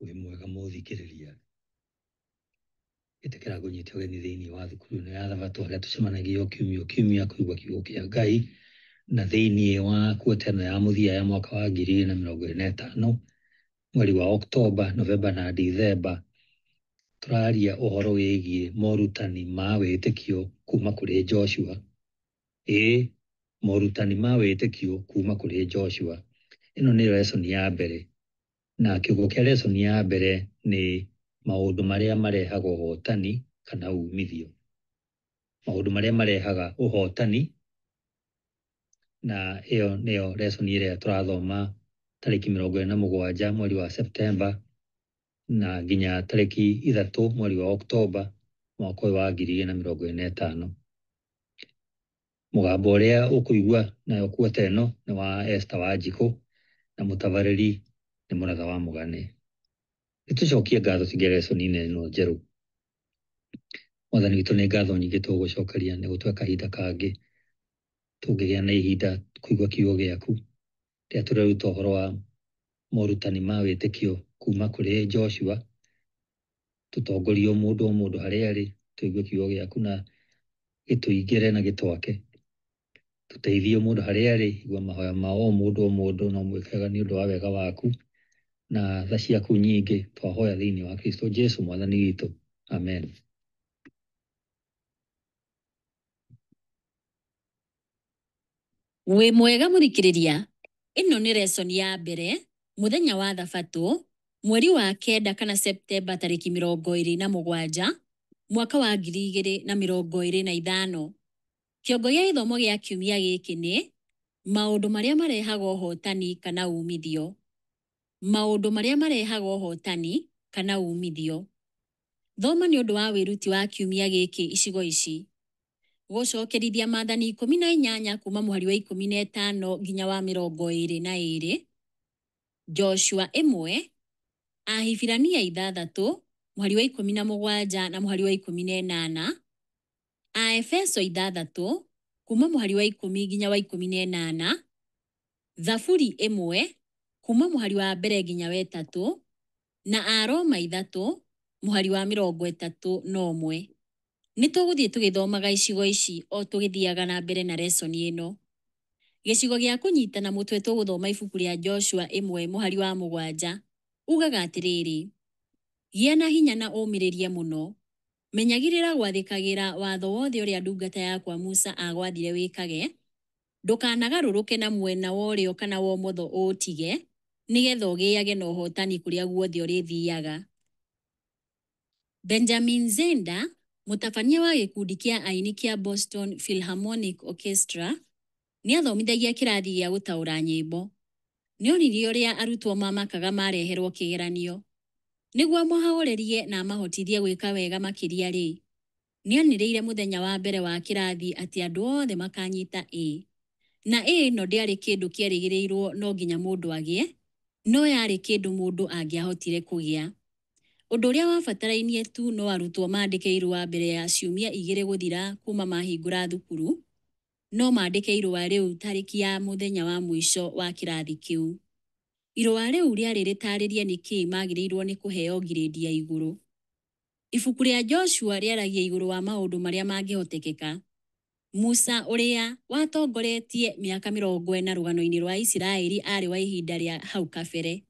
Wĩ mwega mũthikĩrĩria, ĩtĩkĩra ngũnyite ũgeni thĩinĩ wa thukuru ĩno ya Thabatũ harĩa tũcemanagia o kiumia o kiumia kũigua kiugo kĩa Ngai, na thĩinĩ wa kuota ĩno ya mũthia ya mwaka wa 2025 mweri wa Oktoba, Novemba na Dithemba, tũraria ũhoro wĩgiĩ morutani ma wĩtĩkio kuma kũrĩ Joshua. Ĩĩ, morutani ma wĩtĩkio kuma kũrĩ Joshua. Ĩno nĩyo lesson ya mbere, na kĩongo kĩa lesson ya mbere nĩ maũndũ marĩa marehaga ũhotani kana umithio. Maũndũ marĩa marehaga ũhotani, na ĩyo nĩyo lesson ĩrĩa tũrathoma tarĩki 27 mweri wa Septemba na nginya tarĩki 3 mweri wa Oktoba mwaka ũyũ wa 2025. Mũgambo ũrĩa ũkũigua nayo kuota ĩno nĩ wa Esther Wanjikũ na mũtabarĩri nĩ Mũratha wa Mũgane. Nĩtũcokie ngatho tũingĩre lesson-inĩ ĩno njerũ. Mwathani witũ, nĩ ngatho nyingĩ tũgũgũcokeria nĩ gũtũhe kahinda kangĩ tũngĩgĩa na ihinda kũigua kiugo gĩaku rĩrĩa tũreruta ũhoro wa morutani ma wĩtĩkio kuma kũrĩ Joshua. Tũtongorie o mũndũ o mũndũ harĩa arĩ, tũigue kiugo gĩaku na gĩtũingĩre na gĩtwake. Tũteithie o mũndũ harĩa arĩ, igua mahoya ma o mũndũ o mũndũ na ũmwĩkage nĩ ũndũ wa wega waku na tha ciaku nyingĩ, twahoya thĩinĩ wa Kristo Jesu mwathani witũ, amen. Wĩ mwega mũthikĩrĩria, ĩno nĩ lesson ya mbere mũthenya wa Thabatũ mweri wa 9 kana Septemba tarĩki 27 mwaka wa 2025. Kĩongo gĩa gĩthomo gĩa kiumia gĩkĩ nĩ maũndũ marĩa marehaga ũhotani kana umithio. Maũndũ marĩa marehaga ũhotani kana umithio. Thoma nĩ ũndũ wa wĩruti wa kiumia gĩkĩ icigo ici: gũcokerithia maathani 18 kuma mũhari wa 15 nginya wa 22, Joshua 1, Ahibirania 6 mũhari wa 17 na mũhari wa 18, Aefeso 6 kuma mũhari wa 10 nginya wa 18, Thaburi 1 kuma mũhari wa 1 nginya wa 3, na Aroma 3 mũhari wa 31. Nĩ tũgũthiĩ tũgĩthomaga icigo ici o tũgĩthiaga na mbere na lesson ĩno. Gĩcigo gĩa kũnyitana mũtwe tũgũthoma ibuku rĩa Joshua 1 mũhari wa 7 ugaga atĩrĩrĩ, gĩa na hinya na ũmĩrĩrie mũno, menyagĩrĩra gwathĩkagĩra watho wothe ũrĩa ndungata yakwa Musa agwathire wĩkage, ndũkanagarũrũke na mwena wa ũrĩo kana wa ũmotho ũũtige, nĩgetha ũgĩage na ũhotani kũrĩa guothe ũrĩthiaga. Benjamin Zenda, mũtabania wa gĩkundi kĩa aini kĩa Boston Philharmonic Orchestra, nĩ athomithagia kĩrathi gĩa gũtaũra nyĩmbo. Nĩ onirie ũrĩa arutwo mamakaga mareherwo kĩgeranio. Nĩguo amahorerie na amahotithie gwĩka wega makĩria-rĩ, nĩ anĩrĩire mũthenya wa mbere wa kĩrathi atĩ andũ othe makanyita A. Na A ĩno ndĩarĩ kĩndũ kĩerĩgĩrĩirwo no nginya mũndũ agĩe, no yarĩ kĩndũ mũndũ angĩahotire kũgĩa. Ũndũ ũrĩa wabatarainie tu no arutwo mandĩke irũa mbere ya ciumia 2 gũthira kuma mahingũra thukuru, no mandĩke irũa rĩu tarĩki ya mũthenya wa mũico wa kĩrathi kĩu. Irũa rĩu rĩarĩ rĩtarĩrie nĩkĩ magĩrĩirwo nĩ kũheo ngirĩndi ya igũrũ. Ibuku rĩa Joshua rĩaragia igũrũ wa maũndũ marĩa mangĩhotekeka. Musa ũrĩa watongoretie mĩaka 40 rũgano-inĩ rwa Isiraeli arĩ wa ihinda rĩa hau kabere.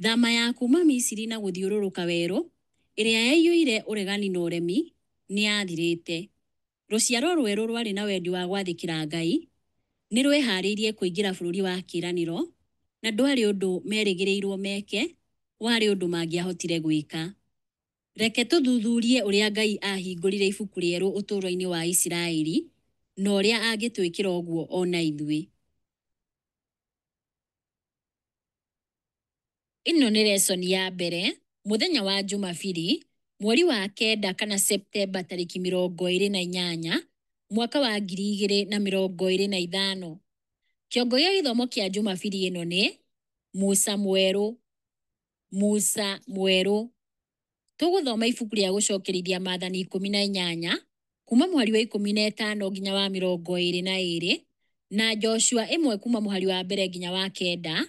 Thama ya kuma Misiri na gũthiũrũrũka werũ, ĩrĩa yaiyũire ũregani na ũremi, nĩ yathirĩte. Rũciaro rwerũ rwarĩ na wendi wa gwathĩkĩra Ngai, nĩ rweharĩirie kũingĩra bũrũri wa kĩĩranĩro, na ndwarĩ ũndũ merĩgĩrĩirwo meke, warĩ ũndũ mangĩahotire gwĩka. Reke tũthuthurie ũrĩa Ngai aahingũrire ibuku rĩerũ ũtũũro-inĩ wa Isiraeli, na ũrĩa angĩtwĩkĩra ũguo o na ithuĩ. Ĩno nĩ lesson ya mbere mũthenya wa Jumabiri mweri wa 9 kana Septemba tarĩki 28 mwaka wa 2025. Kĩongo gĩa gĩthomo kĩa Jumabiri ĩno nĩ Musa mwerũ. Musa mwerũ. Tũgũthoma ibuku rĩa gũcokerithia maathani 18 kuma mũhari wa 15 nginya wa 22 na Joshua 1 kuma mũhari wa 1 nginya wa 9,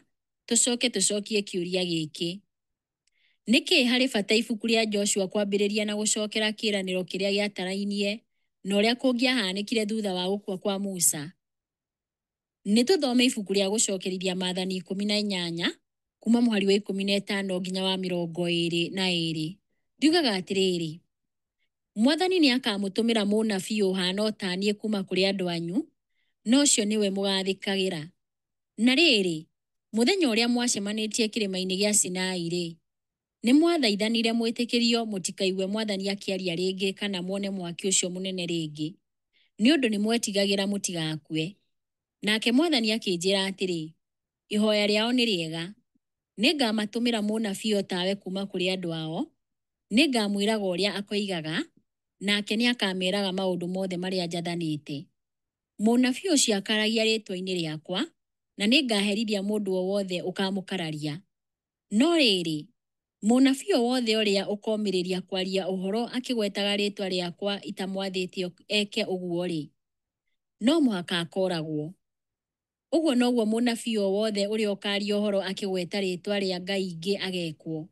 tũcoke tũcokie kĩũria gĩkĩ. Nĩkĩ harĩ bata ibuku rĩa Joshua kwambĩrĩria na gũcokera kĩĩranĩro kĩrĩa gĩatarainie na ũrĩa kũngĩahanĩkire thutha wa gũkua kwa Musa? Nĩ tũthome ibuku rĩa Gũcokerithia Maathani 18, kuma mũhari wa 15 nginya wa 22. Riugaga atĩrĩrĩ, Mwathani nĩakamũtũmĩra mũnabii ũhaana o ta niĩ kuuma kũrĩ andũ anyu, na ũcio nĩwe mũgaathĩkagĩra. Na rĩrĩ, mũthenya ũrĩa mwacemanĩtie kĩrĩma-inĩ gĩa Sinai-rĩ, nĩmwathaithanire mwĩtĩkĩrio mũtikaigue Mwathani akĩaria rĩngĩ kana muone mwaki ũcio mũnene rĩngĩ, nĩ ũndũ nĩmwetigagĩra mũtigakue. Nake Mwathani akĩnjĩra atĩrĩ, ihoya rĩao nĩ rĩega. Nĩngamatũmĩra mũnabii o tawe kuuma kũrĩ andũ ao, nĩngamwĩraga ũrĩa akoigaga, nake nĩakameraga maũndũ mothe marĩa njathanĩte. Mũnabii ũcio akaaragia rĩĩtwa-inĩ rĩakwa, na nĩngaherithia mũndũ o wothe ũkamũkararia. No rĩrĩ, mũnabii o wothe ũrĩa ũkomĩrĩria kwaria ũhoro akĩgwetaga rĩĩtwa rĩakwa itamwathĩte eke ũguo-rĩ, no mũhaka akooragwo. Ũguo noguo mũnabii o wothe ũrĩa ũkaaria ũhoro akĩgweta rĩĩtwa rĩa ngai ingĩ agekwo.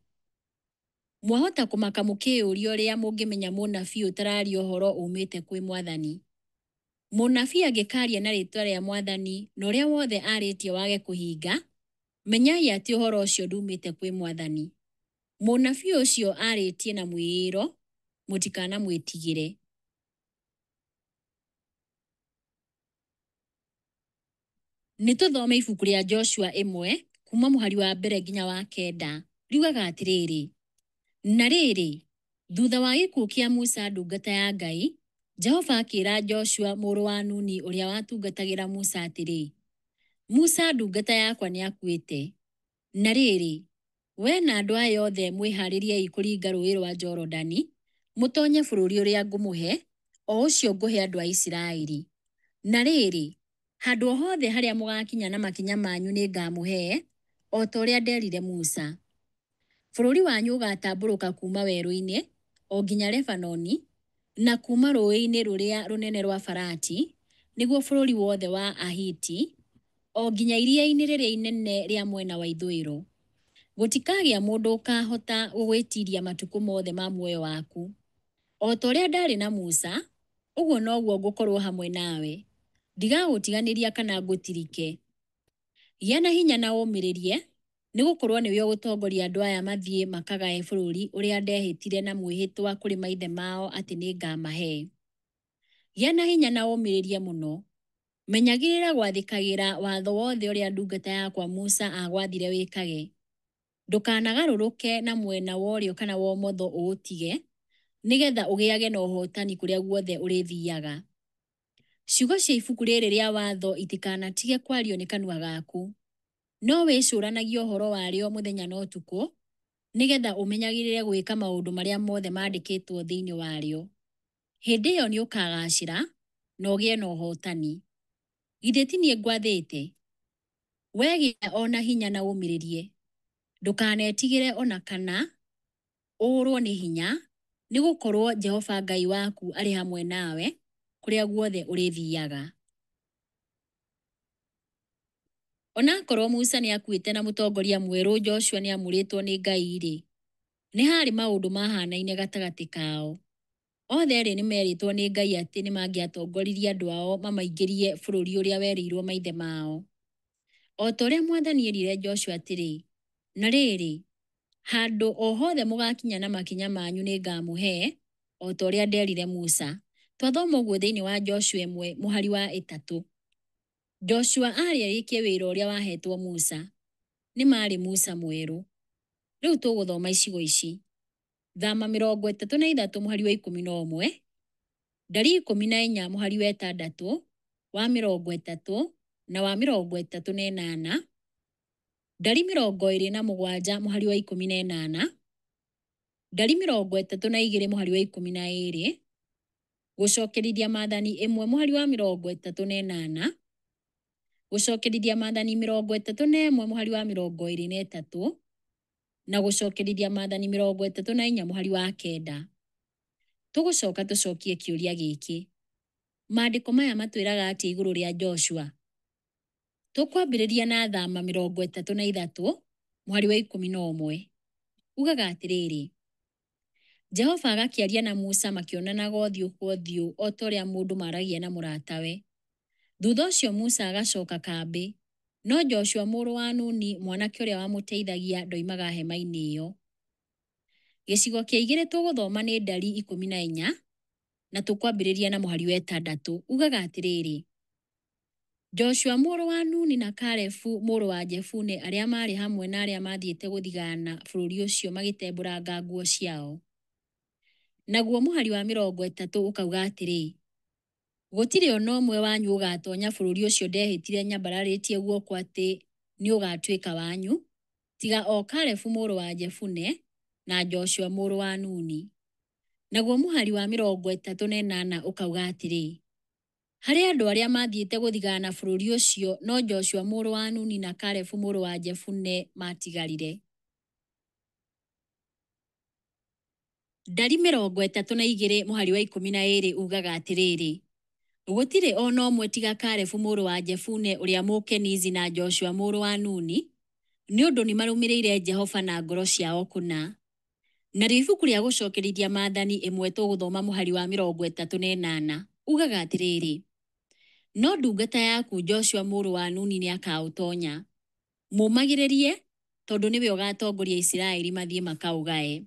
Mwahota kũmaka mũkĩyũria ũrĩa mũngĩmenya mũnabii ũtararia ũhoro uumĩte kwĩ Mwathani. Mũnabii angĩkaaria na rĩĩtwa rĩa Mwathani na ũrĩa wothe arĩtie wage kũhinga, menyai atĩ ũhoro ũcio ndumĩte kwĩ Mwathani. Mũnabii ũcio arĩtie na mwĩĩro, mũtikanamwĩtigĩre. Nĩ tũthome ibuku rĩa Joshua 1, kuma mũhari wa mbere nginya wa kenda. Riugaga atĩrĩrĩ, na rĩrĩ, thutha wa gĩkuũ kĩa Musa ndungata ya Ngai, Jehova akĩĩra Joshua mũrũ wa Nuni ũrĩa watungatagĩra Musa atĩrĩ, Musa ndungata yakwa nĩakuĩte. Na rĩrĩ, we na andũ aya othe mwĩhaarĩriei kũringa rũũĩ rwa Jorodani, mũtoonye bũrũri ũrĩa ngũmũhe, o ũcio ngũhe andũ a Isiraeli. Na rĩrĩ, handũ o hothe harĩa mũgaakinya na makinya manyu nĩngamũhe, o ta ũrĩa ndeerire Musa. Bũrũri wanyu ũgaatambũrũka kuuma werũ-inĩ o nginya Lebanoni, na kuuma rũũĩ-inĩ rũrĩa rũnene rwa Farati, nĩguo bũrũri wothe wa Ahiti, o nginya iria-inĩ rĩrĩa inene rĩa mwena wa ithũĩro. Gũtikagĩa mũndũ ũkaahota gũgwĩtiiria matukũ mothe ma muoyo waku. O ta ũrĩa ndaarĩ na Musa, ũguo noguo ngũkorwo hamwe nawe. Ndigagũtiganĩria kana ngũtirike. Gĩa na hinya na ũũmĩrĩrie, nĩgũkorwo nĩwe ũgũtongoria andũ aya mathiĩ makagae bũrũri ũrĩa ndehĩtire na mwĩhĩtwa kũrĩ maithe mao atĩ nĩngamahe. Gĩa na hinya na ũũmĩrĩrie mũno. Menyagĩrĩra gwathĩkagĩra watho wothe ũrĩa ndungata yakwa Musa aagwathire wĩkage. Ndũkanagarũrũke na mwena wa ũrĩo kana wa ũmotho ũũtige, nĩgetha ũgĩage na ũhootani kũrĩa guothe ũrĩthiiaga. Ciugo cia ibuku rĩrĩ rĩa watho itikanatige kwario nĩ kanua gaku, no wĩcũranagie ũhoro warĩo mũthenya na ũtukũ, nĩgetha ũmenyagĩrĩre gwĩka maũndũ marĩa mothe mandĩkĩtwo thĩinĩ warĩo. Hĩndĩ ĩyo nĩũkagaacĩra na ũgĩe na ũhootani. Githĩ ti niĩ ngwathĩte? Wee gĩa o na hinya na ũũmĩrĩrie. Ndũkanetigĩre o na kana ũũrwo nĩ hinya, nĩgũkorwo Jehova Ngai waku arĩ hamwe nawe kũrĩa guothe ũrĩthiiaga. O na akorwo Musa nĩakuĩte na mũtongoria mwerũ Joshua nĩamũrĩtwo nĩ Ngai-rĩ, nĩ haarĩ maũndũ maahanaine gatagatĩ kao. Othe erĩ nĩmerĩtwo nĩ Ngai atĩ nĩmangĩatongoririe andũ ao mamaingĩrie bũrũri ũrĩa werĩirwo maithe mao. O ta ũrĩa Mwathani eerire Joshua atĩrĩ, na rĩrĩ, handũ o hothe mũgaakinya na makinya manyu nĩngamũhe, o ta ũrĩa ndeerire Musa. Twathoma ũguo thĩinĩ wa Joshua 1 mũhari wa 3. Joshua aarĩ arĩkie wĩra ũrĩa waheetwo Musa. Nĩ maarĩ Musa mwerũ. Rĩu tũgũthoma icigo ici. Thama 33 mũhari wa 11, Ndari 14 mũhari wa 6, wa 30 na wa 38, Ndari 27 mũhari wa 18, Ndari 32 mũhari wa 12, Gũcokerithia Maathani 1 mũhari wa 38, Gũcokerithia Maathani 31 mũhari wa 23, na Gũcokerithia Maathani 34 mũhari wa 9. Tũgũcoka tũcokie kĩũria gĩkĩ. Maandĩko maya matwĩraga atĩa igũrũ rĩa Joshua? Tũkwambĩrĩria na Thama 33 mũhari wa 11. Ugaga atĩrĩrĩ, Jehova agakĩaria na Musa makĩonanaga ũthiũ kwa ũthiũ o ta ũrĩa mũndũ maragia na mũratawe. Thutha ũcio Musa agacoka kambĩ, no Joshua mũrũ wa Nuni, mwanake ũrĩa wamũteithagia, ndoimaga hema-inĩ ĩyo. Gĩcigo kĩa igĩrĩ tũgũthoma nĩ Ndari 14 na tũkwambĩrĩria na mũhari wa 6. Ugaga atĩrĩrĩ, Joshua mũrũ wa Nuni na Kalebu mũrũ wa Jefune arĩa maarĩ hamwe na arĩa maathiĩte gũthigaana bũrũri ũcio magĩtembũranga nguo ciao. Naguo mũhari wa 30 ũkauga atĩrĩ, gũtirĩ o na ũmwe wanyu ũgaatoonya bũrũri ũcio ndehĩtire nyambararĩtie guoko atĩ nĩũgatuĩka wanyu, tiga o Kalebu mũrũ wa Jefune na Joshua mũrũ wa Nuni. Naguo mũhari wa 38 ũkauga atĩrĩ, harĩ andũ arĩa maathiĩte gũthigaana bũrũri ũcio no Joshua mũrũ wa Nuni na Kalebu mũrũ wa Jefune maatigarire. Ndari 32 mũhari wa 12 ugaga atĩrĩrĩ, gũtirĩ o na ũmwe tiga Kalebu mũrũ wa Jefune ũrĩa Mũkenizi na Joshua mũrũ wa Nuni, nĩ ũndũ nĩmarũmĩrĩire Jehova na ngoro ciao kũna. Narĩo ibuku rĩa gũcokerithia maathani ĩmwe tũgũthoma mũhari wa 38 ugaga atĩrĩrĩ, no ndungata yaku Joshua mũrũ wa Nuni nĩakaũtonya. Mũmagĩrĩrie, tondũ nĩwe ũgaatongoria Isiraeli mathiĩ makaũgae.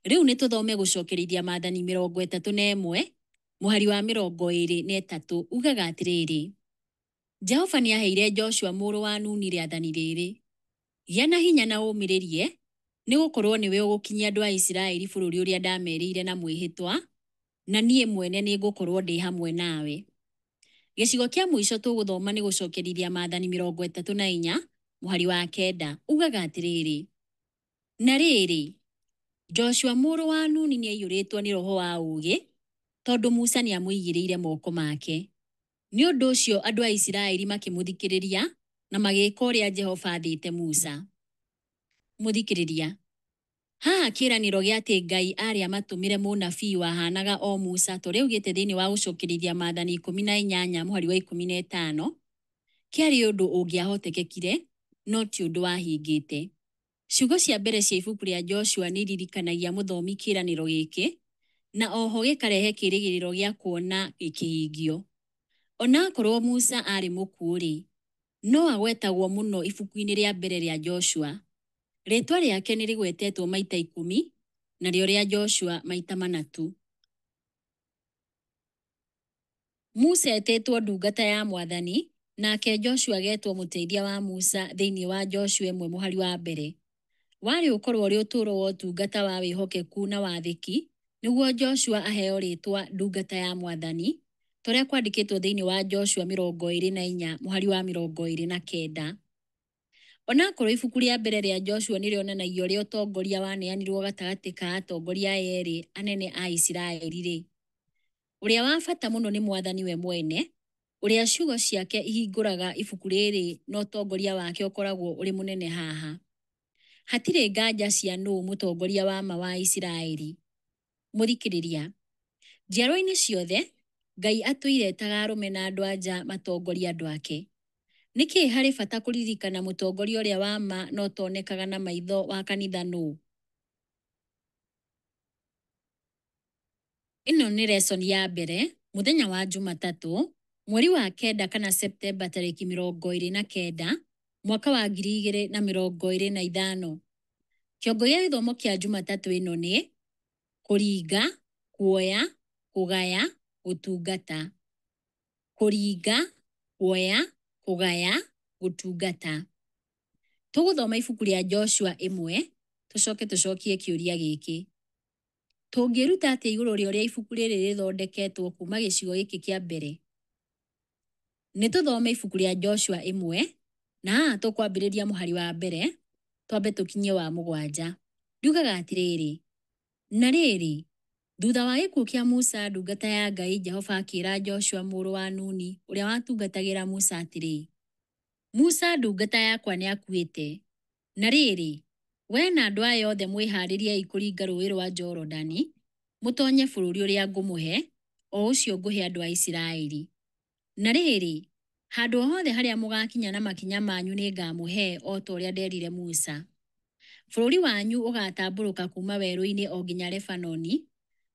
Rĩu nĩ tũthome gũcokerithia maathani 31 mũhari wa 23 ugaga atĩrĩrĩ, Jehova nĩaheire Joshua mũrũ wa Nuni rĩathani rĩrĩ, gĩa na hinya na ũmĩrĩrie, nĩgũkorwo nĩwe ũgũkinyia andũ a Isiraeli bũrũri ũrĩa ndamerĩire na mwĩhĩtwa, na niĩ mwene nĩngũkorwo ndĩ hamwe nawe. Gĩcigo kĩa mũico tũgũthoma nĩ gũcokerithia maathani 34 mũhari wa 9 ugaga atĩrĩrĩ, na rĩrĩ, Joshua mũrũ wa Nuni nĩaiyũrĩtwo nĩ roho wa ũũgĩ, tondũ Musa nĩamũigĩrĩire moko make. Nĩ ũndũ ũcio andũ a Isiraeli makĩmũthikĩrĩria na magĩĩka ũrĩa Jehova aathĩte Musa. Mũthikĩrĩria, haha kĩĩranĩro gĩa atĩ Ngai aarĩ amatũmĩre mũnabii wahaanaga o Musa ta ũrĩa augĩte thĩinĩ wa gũcokerithia maathani 18 mũhari wa 15 kĩarĩ ũndũ ũngĩahotekekire no ti ũndũ wahingĩte. Ciugo cia mbere cia ibuku rĩa Joshua nĩ iririkanagia mũthomi kĩĩranĩro gĩkĩ na oho gĩkarehe kĩĩrĩgĩrĩro gĩa kuona gĩkĩhingio. Ona akorwo Musa aarĩ mũkuũ-rĩ, no agwetagwo mũno ibuku-inĩ rĩa mbere rĩa Joshua. Rĩĩtwa rĩake nĩ rĩgwetetwo maita 10 narĩo rĩa Joshua maita 4 tu. Musa etĩtwo ndungata ya Mwathani, nake Joshua agetwo mũteithia wa Musa thĩinĩ wa Joshua 1 mũhari wa 1. Warĩ ũkorwo ũrĩ ũtũũro wa ũtungata wa wĩhokeku na wathĩki nĩguo Joshua aheo rĩĩtwa ndungata ya Mwathani, ta ũrĩa kwandĩkĩtwo thĩinĩ wa Joshua 24 mũhari wa 29. Ona akorwo ibuku rĩa mbere rĩa Joshua nĩ rĩonanagia ũrĩa ũtongoria waneanirwo gatagatĩ ka atongoria aya erĩ anene a Isiraeli-rĩ, ũrĩa wa bata mũno nĩ Mwathani we mwene, ũrĩa ciugo ciake ihingũraga ibuku rĩrĩ na ũtongoria wake ũkoragwo ũrĩ mũnene haha. Hatirĩ nganja cia nũũ mũtongoria wa ma wa Isiraeli. Mũthikĩrĩria, njiarwa-inĩ ciothe, Ngai atũire etaga arũme na andũ anja matongorie andũ ake. Nĩkĩ harĩ bata kũririkana mũtongoria ũrĩa wa ma na ũtonekaga na maitho wa kanitha nũũ? Ĩno nĩ lesson ya mbere mũthenya wa Jumatatũ mweri wa 9 kana Septemba tarĩki 29 mwaka wa 2025. Kĩongo gĩa gĩthomo kĩa Jumatatũ ĩno nĩ kũringa, kuoya, kũgaya, gũtungata. Kũringa, kuoya, kũgaya, gũtungata. Tũgũthoma ibuku rĩa Joshua 1 tũcoke tũcokie kĩũria gĩkĩ. Tũngĩĩruta atĩa igũrũ rĩa ũrĩa ibuku rĩrĩ rĩthondeketwo kuuma gĩcigo gĩkĩ kĩa mbere? Nĩ tũthome ibuku rĩa Joshua 1 na haha tũkwambĩrĩria mũhari wa 1 twambe tũkinye wa 7. Riugaga atĩrĩrĩ, na rĩrĩ, thutha wa gĩkuũ kĩa Musa ndungata ya Ngai, Jehova akĩĩra Joshua mũrũ wa Nuni ũrĩa watungatagĩra Musa atĩrĩ, Musa ndungata yakwa nĩakuĩte. Na rĩrĩ, we na andũ aya othe mwĩhaarĩriei kũringa rũũĩ rwa Jorodani, mũtoonye bũrũri ũrĩa ngũmũhe, o ũcio ngũhe andũ a Isiraeli. Na rĩrĩ, handũ o hothe harĩa mũgaakinya na makinya manyu nĩngamũhe o ta ũrĩa ndeerire Musa. Bũrũri wanyu ũgaatambũrũka kuuma werũ-inĩ o nginya Lebanoni,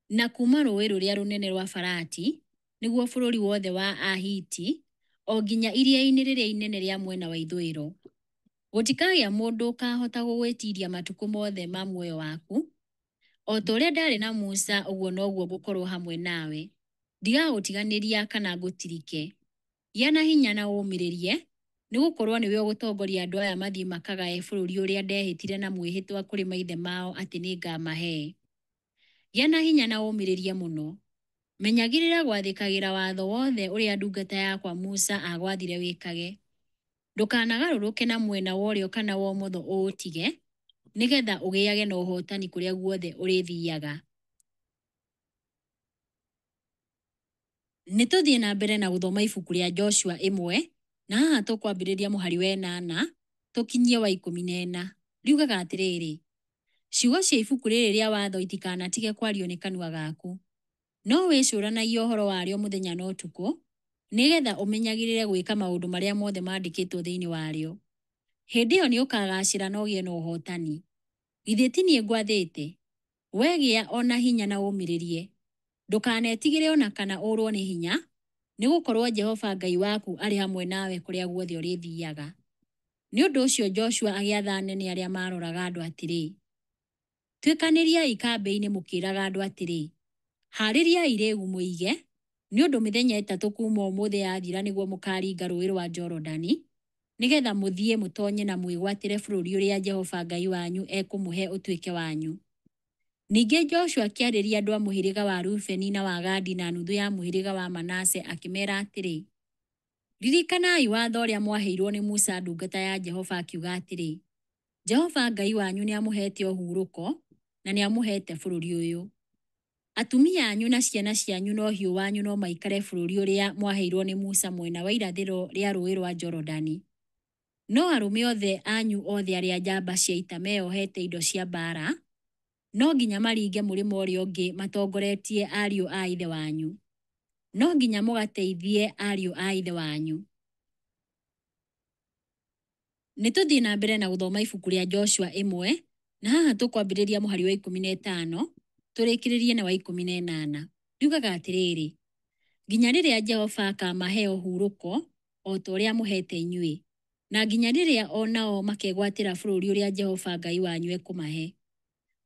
na kuuma rũũĩ rũrĩa rũnene rwa Farati, nĩguo bũrũri wothe wa Ahiti, o nginya iria-inĩ rĩrĩa inene rĩa mwena wa ithũĩro. Gũtikagĩa mũndũ ũkaahota gũgwĩtiiria matukũ mothe ma muoyo waku. O ta ũrĩa ndaarĩ na Musa, ũguo noguo ngũkorũo hamwe nawe. Ndigagũtiganĩria kana ngũtirike. Gĩa na hinya na ũũmĩrĩrie, nĩ gũkorũo nĩwe ũgũtongoria andũ aya mathiĩ makagae bũrũri ũrĩa ndehĩtire na mwĩhĩtwa kũrĩ maithe mao atĩ nĩ ngaamahe. Gĩa na hinya na ũũmĩrĩrie mũno. Menyagĩrĩra gwathĩkagĩra watho wothe ũrĩa ndungata yakwa Musa aagwathire wĩkage. Ndũkanagarũrũke na mwena wa ũrĩo kana wa ũmotho ũũtige, nĩgetha ũgĩage na ũhootani kũrĩa guothe ũrĩthiaga. Nĩ tũthiĩ na mbere na gũthoma ibuku rĩa Joshua ĩmwe, na haha tũkwambĩrĩria mũhari wa ĩnana tũkinyie wa 14. Riugaga atĩrĩrĩ, Ciugo cia ibuku rĩrĩ rĩa watho itikanatige kwario nĩ kanua gaku, no wĩcũranagie ũhoro warĩo mũthenya na ũtukũ, nĩgetha ũmenyagĩrĩre gwĩka maũndũ marĩa mothe mandĩkĩtwo thĩinĩ warĩo. Hĩndĩ ĩyo nĩũkagaacĩra na ũgĩe na ũhootani. Githĩ ti niĩ ngwathĩte? Wee gĩa o na hinya na ũũmĩrĩrie. Ndũkanetigĩre o na kana ũũrũo nĩ hinya, nĩ gũkorũo Jehova Ngai waku arĩ hamwe nawe kũrĩa guothe ũrĩthiaga. Nĩ ũndũ ũcio Joshua agĩatha anene arĩa maaroraga andũ atĩrĩ, Tuĩkanĩriai kambĩ-inĩ mũkĩĩraga andũ atĩrĩ, 'Haarĩriai rĩĩgu mũige, nĩ ũndũ mĩthenya ĩtatũ kuuma ũmũthĩ yathira nĩguo mũkaaringa Rũũĩ rwa Jorodani nĩgetha mũthiĩ mũtonye na mwĩgwatĩre bũrũri ũrĩa Jehova Ngai wanyu ekũmũhe ũtuĩke wanyu. Ningĩ Joshua akĩarĩria andũ a mũhĩrĩga wa Rubeni na wa Gadi na nuthu ya mũhĩrĩga wa Manase akĩmeera atĩrĩ, Ririkanai watho ũrĩa mwaheirũo nĩ Musa ndungata ya Jehova akiuga atĩrĩ, 'Jehova Ngai wanyu nĩ amũheete ũhurũko na nĩ amũheete bũrũri ũyũ. Atumia anyu na ciana cianyu na ũhiũ wanyu no maikare bũrũri ũrĩa mwaheirũo nĩ Musa mwena wa irathĩro rĩa Rũũĩ rwa Jorodani. No arũme othe anyu othe arĩa njamba cia ita meeohete indo cia mbaara, no nginya maringe mũrĩmo ũrĩa ũngĩ matongoretie ariũ a ithe wanyu. No nginya mũgateithie ariũ a ithe wanyu. Nĩ tũthiĩ na mbere na gũthoma ibuku rĩa Joshua ĩmwe, na haha tũkwambĩrĩria mũhari wa 15 tũrĩkĩrĩrie na wa 18. Riugaga atĩrĩrĩ, Nginya rĩrĩa Jehova akaamahe ũhurũko o ta ũrĩa amũheete inyuĩ, na nginya rĩrĩa o nao makegwatĩra bũrũri ũrĩa Jehova Ngai wanyu ekũmahe.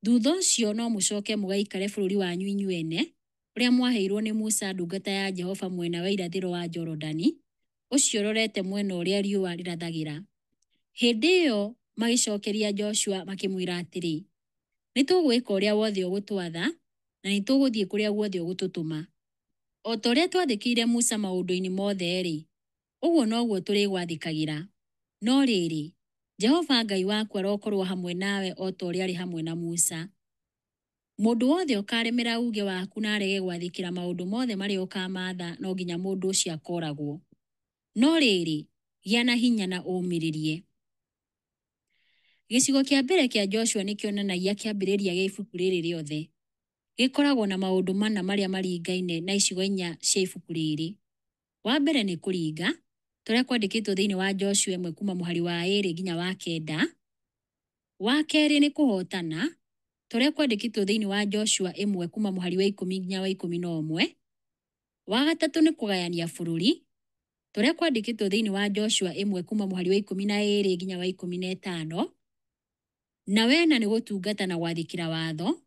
Thutha ũcio no mũcoke mũgaikare bũrũri wanyu inyuene, ũrĩa mwaheirũo nĩ Musa ndungata ya Jehova mwena wa irathĩro wa Jorodani, ũcio ũrorete mwena ũrĩa riũa rĩrathagĩra. Hĩndĩ ĩyo magĩcokeria Joshua makĩmwĩra atĩrĩ, Nĩ tũgwĩka ũrĩa wothe ũgũtwatha, na nĩ tũgũthiĩ kũrĩa guothe ũgũtũtũma. O ta ũrĩa twathĩkĩire Musa maũndũ-inĩ mothe-rĩ, ũguo noguo tũrĩgwathĩkagĩra. No rĩrĩ, Jehova Ngai waku arokorũo hamwe nawe o ta ũrĩa aarĩ hamwe na Musa. Mũndũ wothe ũkaaremera uuge waku na arege gwathĩkĩra maũndũ mothe marĩa ũkaamatha no nginya mũndũ ũcio akooragwo. No rĩrĩ, gĩa na hinya na ũũmĩrĩrie. Gĩcigo kĩa mbere kĩa Joshua nĩ kĩonanagia kĩambĩrĩria gĩa ibuku rĩrĩ rĩothe. Gĩkoragwo na maũndũ mana marĩa maringaine na icigo inya cia ibuku rĩrĩ. Wa mbere nĩ kũringa, ta ũrĩa kwandĩkĩtwo thĩinĩ wa Joshua ĩmwe kuuma mũhari wa 2 nginya wa 9. Wa kerĩ nĩ kũhootana, ta ũrĩa kwandĩkĩtwo thĩinĩ wa Joshua ĩmwe kuuma mũhari wa 10 nginya wa 11. Wa gatatũ nĩ kũgayania bũrũri, ta ũrĩa kwandĩkĩtwo thĩinĩ wa Joshua ĩmwe kuuma mũhari wa 12 nginya wa 15. Na wena nĩ gũtungata na gwathĩkĩra watho,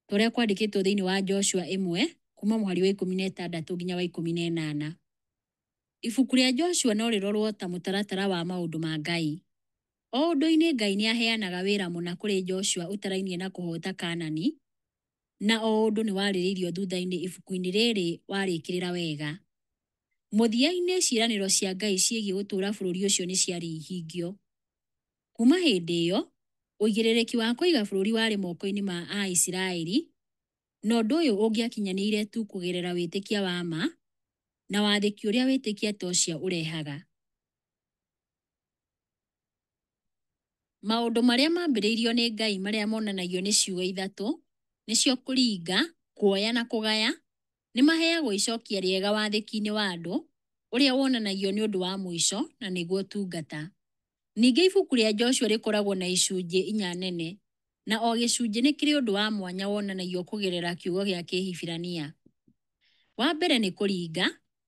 ta ũrĩa kwandĩkĩtwo thĩinĩ wa Joshua ĩmwe kuuma mũhari wa 16 nginya wa 18. Ibuku rĩa Joshua no rĩrorwo ta mũtaratara wa maũndũ ma Ngai. O ũndũ-inĩ Ngai nĩ aheanaga wĩra mũna kũrĩ Joshua ũtarainie na kũhoota Kaanani, na o ũndũ nĩ warĩrĩirio thutha-inĩ ibuku-inĩ rĩrĩ warĩkĩrĩra wega. Mũthia-inĩ ciĩranĩro cia Ngai ciĩgiĩ gũtũũra bũrũri ũcio nĩ ciarĩ ihingio. Kuuma hĩndĩ ĩyo, ũigĩrĩrĩki wa kũiga bũrũri warĩ moko-inĩ ma Aisiraeli, na ũndũ ũyũ ũngĩakinyanĩire tu kũgerera wĩtĩkia wa ma na wathĩki ũrĩa wĩtĩkia ta ũcio ũrehaga. Maũndũ marĩa maambĩrĩirio nĩ Ngai marĩa monanagio nĩ ciugo ithatũ, nĩcio kũringa, kuoya na kũgaya, nĩ maheagwo icokia rĩega wathĩki-inĩ wa andũ, ũrĩa wonanagio nĩ ũndũ wa mũico, na nĩguo ũtungata. Ningĩ ibuku rĩa Joshua rĩkoragwo na icunjĩ inya nene, na o gĩcunjĩ nĩ kĩrĩ ũndũ wa mwanya wonanagio kũgerera kiugo gĩa Kĩhibirania. Wa mbere nĩ kũringa,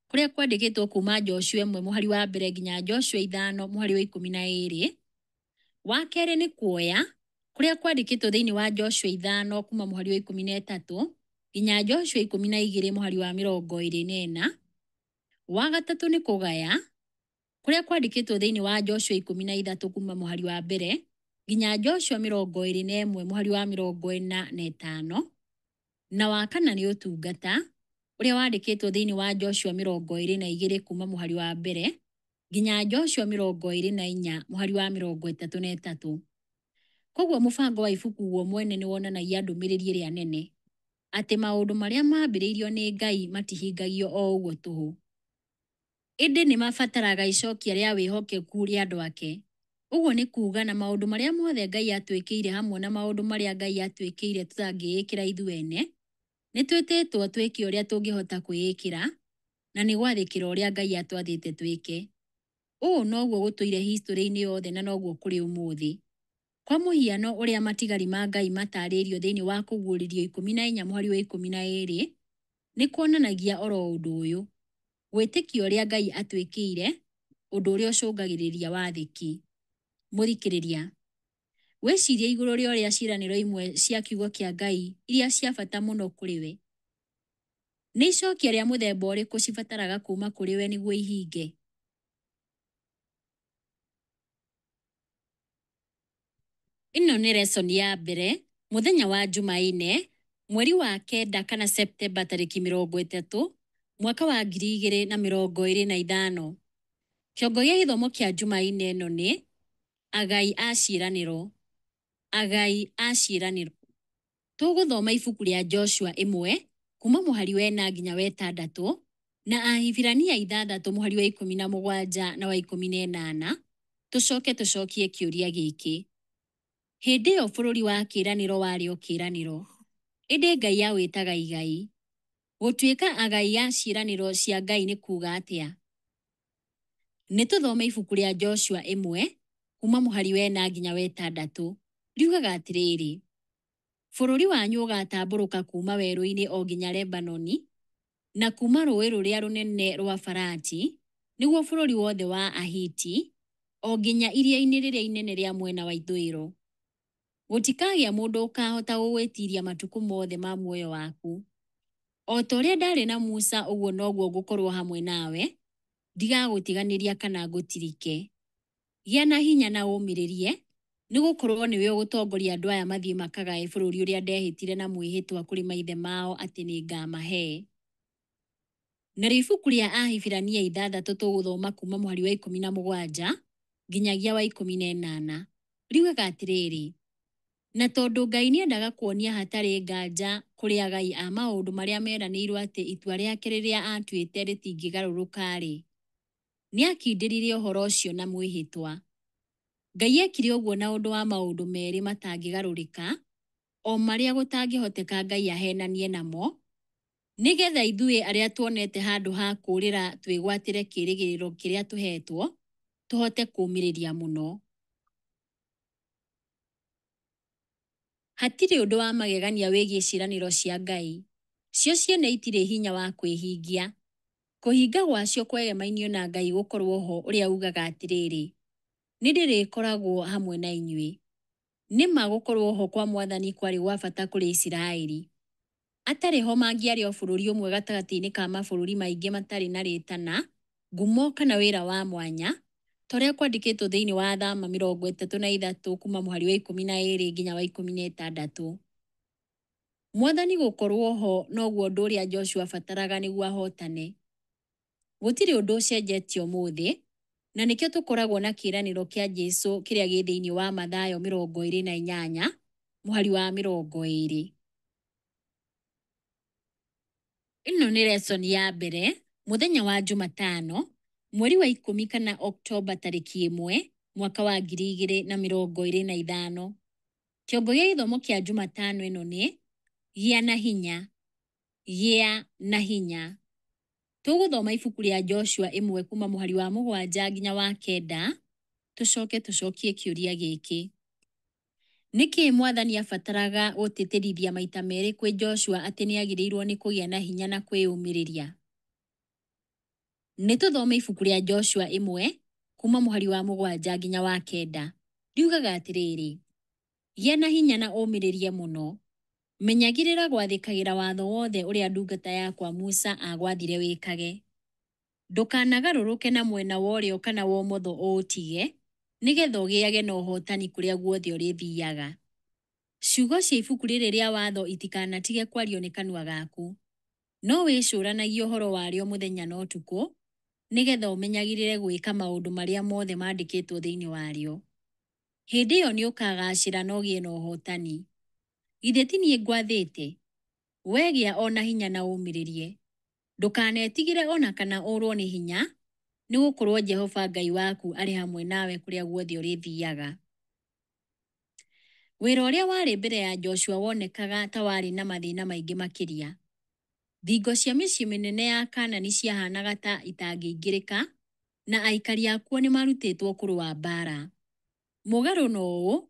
kũrĩa kwandĩkĩtwo kuuma Joshua 1 mũhari wa mbere nginya Joshua 5 mũhari wa 12. Wa kerĩ nĩ kuoya, kũrĩa kwandĩkĩtwo thĩinĩ wa Joshua 5 kuuma mũhari wa 13 nginya Joshua 12 mũhari wa 24. Wa gatatũ nĩ kũgaya, kũrĩa kwandĩkĩtwo thĩinĩ wa Joshua 13 kuuma mũhari wa mbere nginya Joshua 21 mũhari wa 45. Na wa kana nĩ ũtungata, ũrĩa wandĩkĩtwo thĩinĩ wa Joshua 22 kuuma mũhari wa mbere nginya Joshua 24 mũhari wa 33. Koguo mũbango wa ibuku guo mwene nĩ wonanagia ndũmĩrĩri ĩrĩa nene, atĩ maũndũ marĩa maambĩrĩirio nĩ Ngai matihingagio o ũguo tũhũ, ĩndĩ nĩ mabataraga icokia rĩa wĩhokeku rĩa andũ ake. Ũguo nĩ kuuga na maũndũ marĩa mothe Ngai atwĩkĩire hamwe na maũndũ marĩa Ngai atwĩkĩire tũtangĩĩkĩra ithuene, nĩ twĩtĩtwo twĩke ũrĩa tũngĩhota kwĩĩkĩra, na nĩ gwathĩkĩra ũrĩa Ngai atwathĩte twĩke. Ũũ noguo gũtũire historĩ-inĩ yothe na noguo kũrĩ ũmũthĩ. Kwa mũhiano ũrĩa matigari ma Ngai matarĩirio thĩinĩ wa Kũguũrĩrio 14 mũhari wa 12 nĩ kuonanagia oro ũndũ ũyũ, gwĩtĩkia ũrĩa Ngai atwĩkĩire, ũndũ ũrĩa ũcũngagĩrĩria wathĩki. Mũthikĩrĩria, wĩcirie igũrũ rĩa ũrĩa ciĩranĩro imwe cia kiugo kĩa Ngai iria cia bata mũno kũrĩ we. Nĩ icokia rĩa mũthemba ũrĩkũ cibataraga kuuma kũrĩ we nĩguo ihinge? Ĩno nĩ lesson ya mbere mũthenya wa Jumaine mweri wa kenda kana Septemba tarĩki 30 mwaka wa 2025. Kĩongo gĩa gĩthomo kĩa Jumaine ĩno nĩ Agai a ciĩranĩro. Agai a ciĩranĩro. Tũgũthoma ibuku rĩa Joshua 1 kuma mũhari wa 4 nginya wa 6 na Ahibirania 6 mũhari wa 17 na wa 18, tũcoke tũcokie kĩũria gĩkĩ. Hĩndĩ ĩyo bũrũri wa kĩĩranĩro warĩ o kĩĩranĩro, ĩndĩ Ngai awĩtaga igai. Gũtuĩka agai a ciĩranĩro cia Ngai nĩ kuuga atĩa? Nĩ tũthome ibuku rĩa Joshua 1 kuma mũhari wa 4 nginya wa 6. Riugaga atĩrĩrĩ, bũrũri wanyu ũgaatambũrũka kuuma werũ-inĩ o nginya Lebanoni, na kuuma rũũĩ rũrĩa rũnene rwa Farati, nĩguo bũrũri wothe wa Ahiti, o nginya iria-inĩ rĩrĩa inene rĩa mwena wa ithũĩro. Gũtikagĩa mũndũ ũkaahota gũgwĩtiiria matukũ mothe ma muoyo waku. O ta ũrĩa ndaarĩ na Musa ũguo noguo ngũkorũo hamwe nawe, ndigagũtiganĩria kana ngũtirike. Gĩa na hinya na ũũmĩrĩrie, nĩ gũkorũo nĩwe ũgũtongoria andũ aya mathiĩ makagae bũrũri ũrĩa ndehĩtire na mwĩhĩtwa kũrĩ maithe mao atĩ nĩ ngaamahe. Narĩo ibuku rĩa Ahibirania 6 tũgũthoma kuuma mũhari wa 17 nginyagia wa 18. Riugaga atĩrĩrĩ, na tondũ Ngai nĩendaga kuonia hatarĩ nganja kũrĩ agai a maũndũ marĩa meranĩirwo atĩ itua rĩake rĩrĩa aatuĩte rĩtingĩgarũrũka-rĩ, nĩakindĩrire ũhoro ũcio na mwĩhĩtwa. Ngai ekire ũguo na ũndũ wa maũndũ merĩ matangĩgarũrĩka, o marĩa gũtangĩhoteka Ngai aheenanie namo, nĩgetha ithuĩ arĩa tuonete handũ ha kũũrĩra twĩgwatĩre kĩĩrĩgĩrĩro kĩrĩa tũheetwo, tũhote kũũmĩrĩria mũno. Hatirĩ ũndũ wa magegania wĩgiĩ ciĩranĩro cia Ngai. Cio ciene itirĩ hinya wa kwĩhingia. Kũhinga gwacio kwegemainie na Ngai gũkorũo ho ũrĩa ugaga atĩrĩrĩ, nĩ ndĩrĩkoragwo hamwe na inyuĩ. Nĩ ma gũkorũo ho kwa Mwathani kwarĩ gwa bata kũrĩ Isiraeli. Atarĩ ho mangĩarĩ o bũrũri ũmwe gatagatĩ-inĩ ka mabũrũri maingĩ matarĩ na rĩtana, ngumo kana wĩra wa mwanya, ta ũrĩa kwandĩkĩtwo thĩinĩ wa Thama 33 kuma mũhari wa 12 nginya wa 16. Mwathani gũkorũo ho noguo ũndũ ũrĩa Joshua abataraga nĩguo ahootane. Gũtirĩ ũndũ ũcenjetie ũmũthĩ, na nĩkĩo tũkoragwo na kĩĩranĩro kĩa Jesu kĩrĩa gĩ thĩinĩ wa Mathayo 28 mũhari wa 20. Ĩno nĩ lesson ya mbere mũthenya wa Jumatano mweri wa 10 kana Oktoba tarĩki 1 mwaka wa 2025. Kĩongo gĩa gĩthomo kĩa Jumatano ĩno nĩ Gĩa na hinya, gĩa na hinya. Tũgũthoma ibuku rĩa Joshua 1 kuma mũhari wa 7 nginya wa 9, Tũcoke tũcokie kĩũria gĩkĩ. Nĩkĩ Mwathani abataraga gũtĩtĩrithia maita merĩ kwĩ Joshua atĩ nĩ agĩrĩirũo nĩ kũgĩa na hinya na kwĩyũmĩrĩria? Nĩ tũthome ibuku rĩa Joshua 1 kuma mũhari wa 7 nginya wa 9. Riugaga atĩrĩrĩ, Gĩa na hinya na ũmĩrĩrie mũno. Menyagĩrĩra gwathĩkagĩra watho wothe ũrĩa ndungata yakwa Musa aagwathire wĩkage. Ndũkanagarũrũke na mwena wa ũrĩo kana wa ũmotho ũũtige, nĩgetha ũgĩage na ũhootani kũrĩa guothe ũrĩthiaga. Ciugo cia ibuku rĩrĩ rĩa watho itikanatige kwario nĩ kanua gaku, no wĩcũranagie ũhoro warĩo mũthenya na ũtukũ, nĩgetha ũmenyagĩrĩre gwĩka maũndũ marĩa mothe mandĩkĩtwo thĩinĩ warĩo. Hĩndĩ ĩyo nĩ ũkaagaacĩra na ũgĩe na ũhootani. Githĩ ti niĩ ngwathĩte? Wee gĩa o na hinya na ũũmĩrĩrie. Ndũkanetigĩre o na kana ũũrũo nĩ hinya, nĩ gũkorũo Jehova Ngai waku arĩ hamwe nawe kũrĩa guothe ũrĩthiaga. Wĩra ũrĩa warĩ mbere ya Joshua wonekaga ta warĩ na mathĩna maingĩ makĩria. Thingo cia mĩciĩ mĩnene ya Kaanani ciahaanaga ta itangĩingĩrĩka, na aikari akuo nĩ maarutĩtwo kũrũa mbaara. Mũgarũ na ũũ,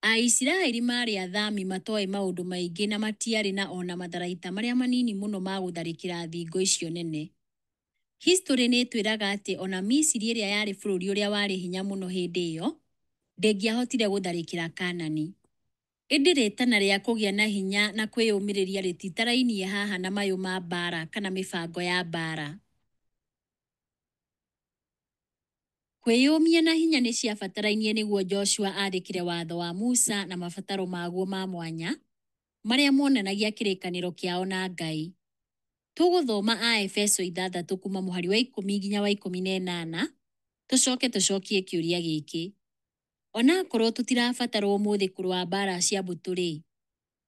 Aisiraeli maarĩ athami matoĩ maũndũ maingĩ na matiarĩ na o na matharaita marĩa manini mũno ma gũtharĩkĩra thingo icio nene. Historĩ nĩ ĩtwĩraga atĩ o na Misiri ĩrĩa yarĩ bũrũri ũrĩa warĩ hinya mũno hĩndĩ ĩyo, ndĩngĩahotire gũtharĩkĩra Kaanani. Ĩndĩ rĩĩtana rĩa kũgĩa na hinya na kwĩyũmĩrĩria rĩtitarainie haha na mayũ ma mbaara kana mĩbango ya mbaara. Kwĩyũmia na hinya nĩ ciabatarainie nĩguo Joshua athĩkĩre watho wa Musa na mabataro maguo ma mwanya, marĩa monanagia kĩrĩkanĩro kĩao na Ngai. Tũgũthoma Aefeso 6 kuma mũhari wa 10 nginya wa 18, tũcoke tũcokie kĩũria gĩkĩ. O na akorũo tũtirabatarwo ũmũthĩ kũrũa mbaara cia mbũtũ-rĩ,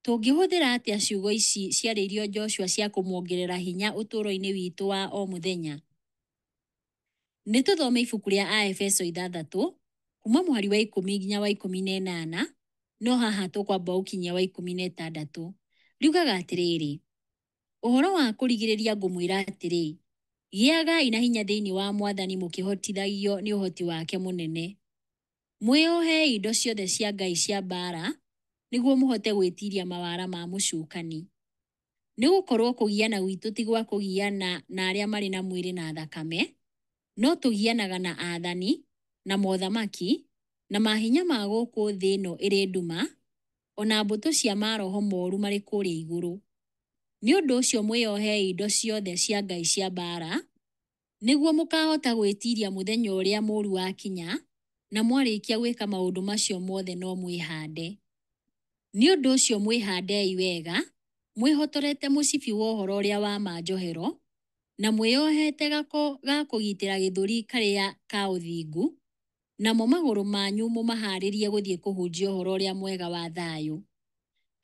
tũngĩhũthĩra atĩa ciugo ici ciarĩirio Joshua cia kũmuongerera hinya ũtũũro-inĩ witũ wa o mũthenya? Nĩ tũthome ibuku rĩa Aefeso 6 kuma mũhari wa 10 nginya wa 18, no haha tũkwamba gũkinyia wa 16. Riugaga atĩrĩrĩ, Ũhoro wa kũrigĩrĩria ngũmwĩra atĩrĩ, gĩagai na hinya thĩinĩ wa Mwathani mũkĩhotithagio nĩ ũhoti wake mũnene. Mwĩohei indo ciothe cia Ngai cia mbaara, nĩguo mũhote gwĩtiiria mawara ma mũcukani. Nĩ gũkorũo kũgiana gwitũ ti gwa kũgiana na arĩa marĩ na mwĩrĩ na thakame, no tũgianaga na aathani, na mothamaki, na mahinya ma gũkũ thĩ ĩno ĩrĩ nduma, o na mbũtũ cia maroho moru marĩ kũrĩa igũrũ. Nĩ ũndũ ũcio mwĩohei indo ciothe cia Ngai cia mbaara, nĩguo mũkaahota gwĩtiiria mũthenya ũrĩa mũũru wakinya, na mwarĩkia gwĩka maũndũ macio mothe no mwĩhande. Nĩ ũndũ ũcio mwĩhandei wega, mwĩhotorete mũcibi wa ũhoro ũrĩa wa ma njohero, na mwĩohete gako ga kũgitĩra gĩthũri karĩa ka ũthingu, namo magũrũ manyu mũmahaarĩrie gũthiĩ kũhunjia ũhoro ũrĩa mwega wa thayũ.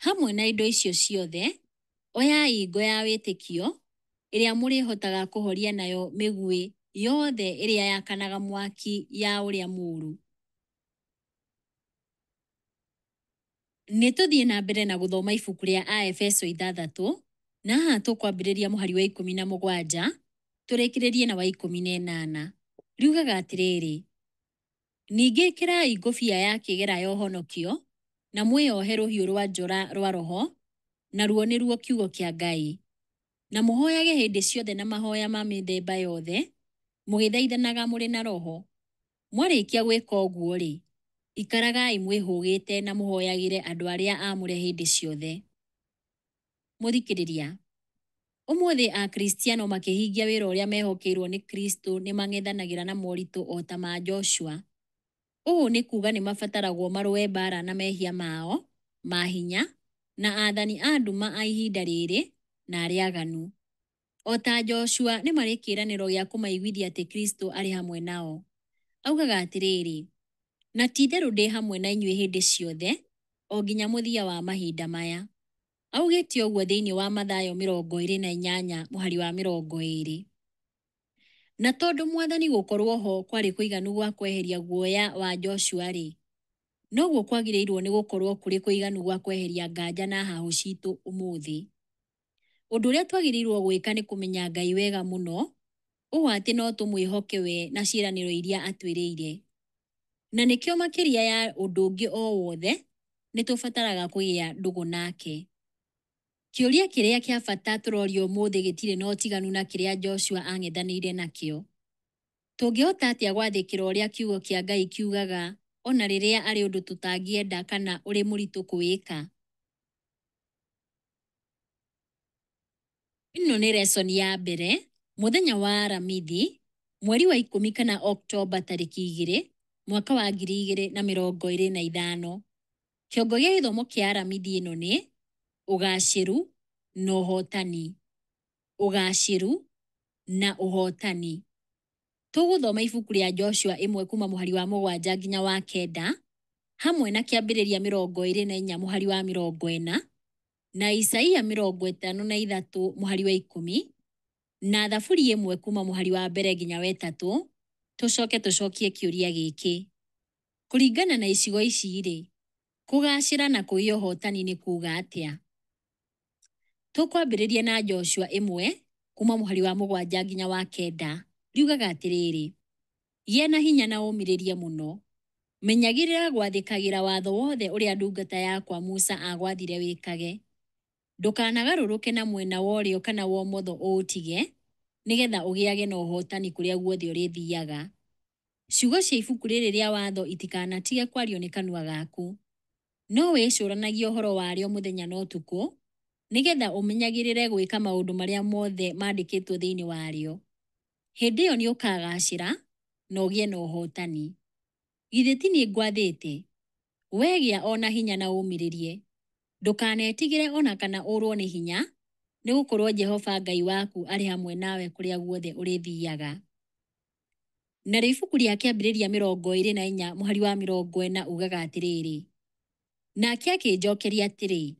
Hamwe na indo icio ciothe, oyai ngo ya wĩtĩkio, ĩrĩa mũrĩhotaga kũhoria nayo mĩguĩ yothe ĩrĩa yakanaga mwaki ya ũrĩa mũũru. Nĩ tũthiĩ na mbere na gũthoma ibuku rĩa Aefeso 6, na haha tũkwambĩrĩria mũhari wa 17 tũrĩkĩrĩrie na wa 18. Riugaga atĩrĩrĩ, Ningĩ ĩkĩrai ngũbia ya kĩgera ya ũhonokio, na mwĩohe rũhiũ rwa njora rwa Roho, naruo nĩruo kiugo kĩa Ngai. Na mũhoyage hĩndĩ ciothe na mahoya ma mĩthemba yothe, mũgĩthaithanaga mũrĩ na Roho. Mwarĩkia gwĩka ũguo-rĩ, ikaragai mwĩhũgĩte na mũhoyagĩre andũ arĩa aamũre hĩndĩ ciothe. Mũthikĩrĩria, ũmũthĩ Akristiano makĩhingia wĩra ũrĩa mehokeirũo nĩ Kristo nĩ mang'ethanagĩra na moritũ o ta ma Joshua. Ũũ nĩ kuuga nĩ mabataragwo marũe mbaara na mehia mao, mahinya, na aathani a nduma a ihinda rĩrĩ, na arĩa aganu. O ta Joshua, nĩ marĩ kĩĩranĩro gĩa kũmaiguithia atĩ Kristo arĩ hamwe nao. Augaga atĩrĩrĩ, Na ti-itherũ ndĩ hamwe na inyuĩ hĩndĩ ciothe, o nginya mũthia wa mahinda maya. Augĩte ũguo thĩinĩ wa Mathayo 28 mũhari wa 20. Na tondũ Mwathani gũkorũo ho kwarĩ kũiganu gwa kweheria guoya wa Joshua-rĩ, noguo kwagĩrĩirũo nĩ gũkorũo kũrĩ kũiganu gwa kweheria nganja na hahũ citũ ũmũthĩ. Ũndũ ũrĩa twagĩrĩirũo gwĩka nĩ kũmenya Ngai wega mũno, ũũ atĩ no tũmwĩhoke we na ciĩranĩro iria atwĩrĩire. Na nĩkĩo makĩria ya ũndũ ũngĩ o wothe, nĩ tũbataraga kũgĩa ndũgũ nake. Kĩũria kĩrĩa kĩa bata tũrorio ũmũthĩ gĩtirĩ na ũtiganu na kĩrĩa Joshua aang'ethanĩire nakĩo. Tũngĩhota atĩa gwathĩkĩra ũrĩa Kiugo kĩa Ngai kiugaga o na rĩrĩa arĩ ũndũ tũtangĩenda kana ũrĩ mũritũ kũwĩka? Ĩno nĩ lesson ya mbere, mũthenya wa Aramithi, mweri wa 10 kana Oktoba tarĩki 2, mwaka wa 2025. Kĩongo gĩa gĩthomo kĩa Aramithi ĩno nĩ ũgacĩru na ũhotani. Ũgacĩru na ũhotani. Tũgũthoma ibuku rĩa Joshua 1 kuma mũhari wa 7 nginya wa 9, hamwe na Kĩambĩrĩria 24 mũhari wa 40, na Isaia 53 mũhari wa 10, na Thaburi 1 kuma mũhari wa 1 nginya wa 3, tũcoke tũcokie kĩũria gĩkĩ. Kũringana na icigo ici-rĩ, kũgacĩra na kũgĩa ũhotani nĩ kuuga atĩa? Tũkwambĩrĩria na Joshua 1 kuma mũhari wa 7 nginya wa 9, riugaga atĩrĩrĩ, gĩa na hinya na ũmĩrĩrie mũno. Menyagĩrĩra gwathĩkagĩra watho wothe ũrĩa ndungata yakwa Musa aagwathire wĩkage. Ndũkanagarũrũke na mwena wa ũrĩo kana wa ũmotho ũũtige, nĩgetha ũgĩage na ũhotani kũrĩa guothe ũrĩthiaga. Ciugo cia ibuku rĩrĩ rĩa watho itikanatige kwario nĩ kanua gaku. No wĩcũranagie ũhoro warĩo mũthenya na ũtukũ, nĩgetha ũmenyagĩrĩre gwĩka maũndũ marĩa mothe mandĩkĩtwo thĩinĩ warĩo. Hĩndĩ ĩyo nĩ ũkaagaacĩra na ũgĩe na ũhotani. Githĩ ti niĩ ngwathĩte? Wee gĩa o na hinya na ũmĩrĩrie. Ndũkanetigĩre o na kana ũrũo nĩ hinya, nĩ gũkorũo Jehova Ngai waku arĩ hamwe nawe kũrĩa guothe ũrĩthiaga. Narĩo ibuku rĩa Kĩambĩrĩria 24 mũhari wa 40 ugaga atĩrĩrĩ, nake akĩnjokeria atĩrĩ,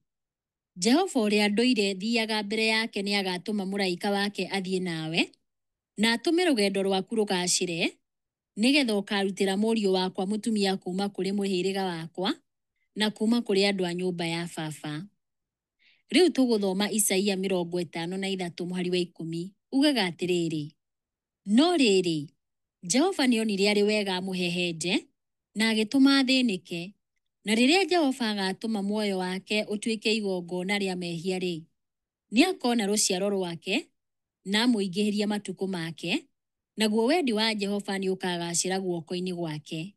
Jehova ũrĩa ndũire thiaga mbere yake nĩ agaatũma mũraika wake athiĩ nawe, na atũme rũgendo rwaku rũgaacĩre, nĩgetha ũkaarutĩra mũriũ wakwa mũtumia kuuma kũrĩ mũhĩrĩga wakwa na kuuma kũrĩ andũ a nyũmba ya baba. Rĩu tũgũthoma Isaia 53 mũhari wa 10, ugaga atĩrĩrĩ, no rĩrĩ, Jehova nĩonire arĩ wega amũhehenje, na agĩtũma athĩnĩke, na rĩrĩa Jehova agaatũma muoyo wake ũtuĩke igongona rĩa mehia-rĩ, nĩakona rũciaro rwake na amũingĩhĩrie matukũ make, naguo wendi wa Jehova nĩũkagaacĩra guoko-inĩ gwake.